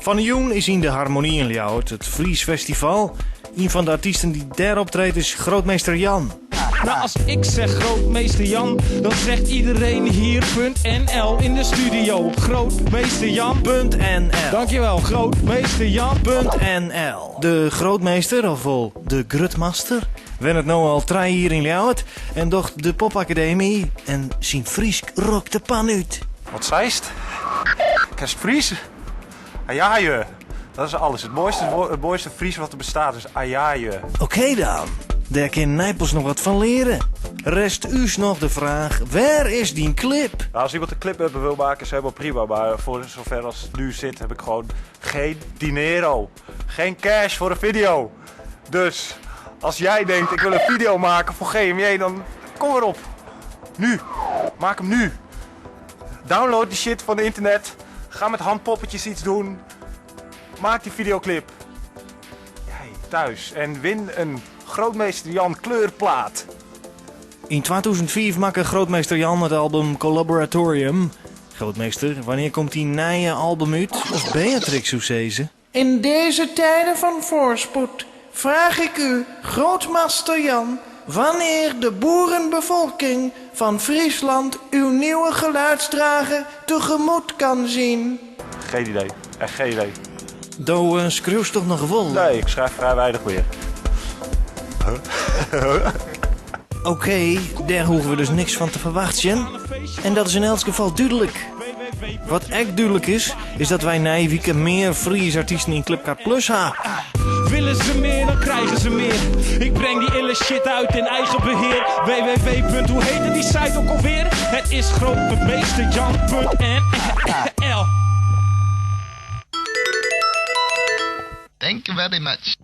Fan 'e jûn is yn de Harmonie yn Ljouwert it Fries Festival. Ien fan de artysten dy't dêr optreedt is Grootmeester Jan. Nou, als ik zeg Grootmeester Jan, dan zegt iedereen hier .nl in de studio. Grootmeester Jan. .nl. Dankjewel, Grootmeester Jan. .nl. De grootmeester, of wol de grutmaster, wennet no al trije jier yn Ljouwert en docht de Popakademy en syn Frysk rokt de pan út. Wat seist? Kinst Fries? Ajaje. Dat is alles. Het mooiste, het mooiste Fries wat er bestaat is ajaje. Oké dan, dêr kin Nijpels noch wat fan leare. Rest ús noch de fraach, wêr is dyn klip? Nou, als iemand een clip met me wil maken, is helemaal prima. Maar voor zover als het nu zit, heb ik gewoon geen dinero. Geen cash voor een video. Dus als jij denkt, ik wil een video maken voor GMJ, dan kom erop. Nu. Maak hem nu. Download die shit van het internet. Ga met handpoppetjes iets doen. Maak die videoclip. Jij thuis. En win een Grootmeester Jan kleurplaat. Yn 2005 makke Grootmeester Jan it album Collaboratorium. Grootmeester, wannear komt dyn nije album út? Of Beatrix soe sizze. In deze tijden van voorspoed vraag ik u, Grootmaster Jan, wanneer de boerenbevolking van Friesland uw nieuwe geluidsdrager tegemoet kan zien. Geen idee. Echt geen idee. Do eh, skriuwst toch noch wol? Nee, ik schrijf vrij weinig meer. Oké, dêr hoege we dus niks fan te ferwachtsjen. En dat is yn elts gefal dúdlik. Wat ek dúdlik is, is dat wy nije wike mear Fries artysten yn Klipkar Plus ha. Willen ze meer, dan krijgen ze meer. Ik breng die ille shit uit in eigen beheer. www. Hoe heette die site ook alweer? Het is grootmeesterjan.nl Thank you very much.